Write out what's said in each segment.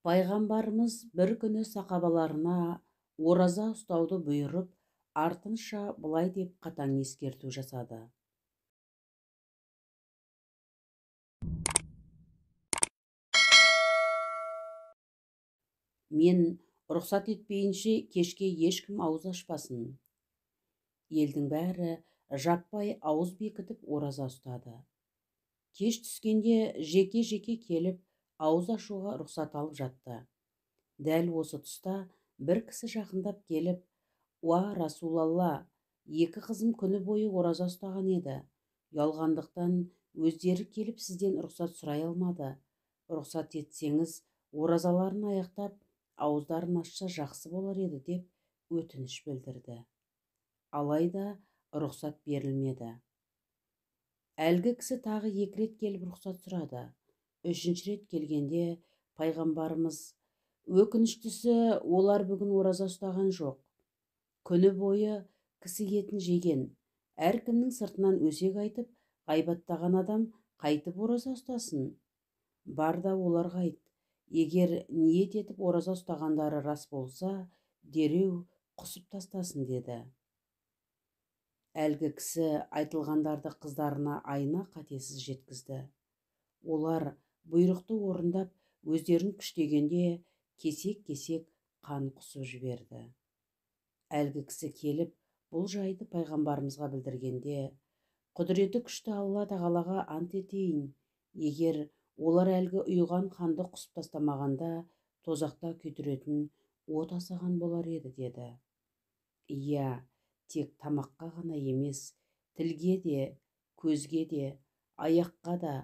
Пайғамбарымыз бір күні сахабаларына ораза ұстауды бұйырып, артынша былай деп қатаң ескерту жасады. Мен рұқсат етпейінше кешке ешкім ауыз ашпасын. Елдің бәрі жаппай ауыз бекітіп ораза ұстады. Кеш түскенде жеке-жеке келіп, ауыз ашуға рұқсат алып жатты. Дәл осы тұста бір кісі жақындап келіп, «Уа, Расулалла, екі қызым күні бойы ораза ұстаған еді. Ұялғандықтан өздері келіп сізден рұқсат сұрай алмады. Рұқсат етсеңіз, оразаларын аяқтап, ауыздарын ашса жақсы болар еді» деп өтініш білдірді. Алайда рұқсат берілмеді. Әлгі кісі тағы екі рет келіп рұқсат сұрады. Үшінші рет келгенде пайғамбарымыз, өкініштісі, олар бүгін ораза ұстаған жоқ. Күні бойы кісі етін жеген, әркімнің сыртынан өсек айтып, ғайбаттаған адам қайтып ораза ұстасын? Бар да оларға айт, егер ниет етіп ораза ұстағандары рас болса, дереу құсып тастасын деді. Әлгі кісі айтылғандарды қыздарына айна қатесіз жеткізді. Олар бұйрықты орындап, өздерін күштегенде кесек-кесек қан құсып жіберді. Әлгі кісі келіп, бұл жайды пайғамбарымызға білдіргенде, құдіреті күшті Алла тағалаға ант етейін, егер олар әлгі ұйыған қанды құсып тастамағанда, тозақта күйдіретін от асаған болар еді деді. Иә, тек тамаққа ғана емес, тілге де, көзге де, аяққа да,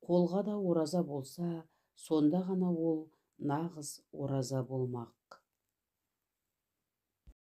қолға да ораза болса, сонда ғана ол нағыз ораза болмақ.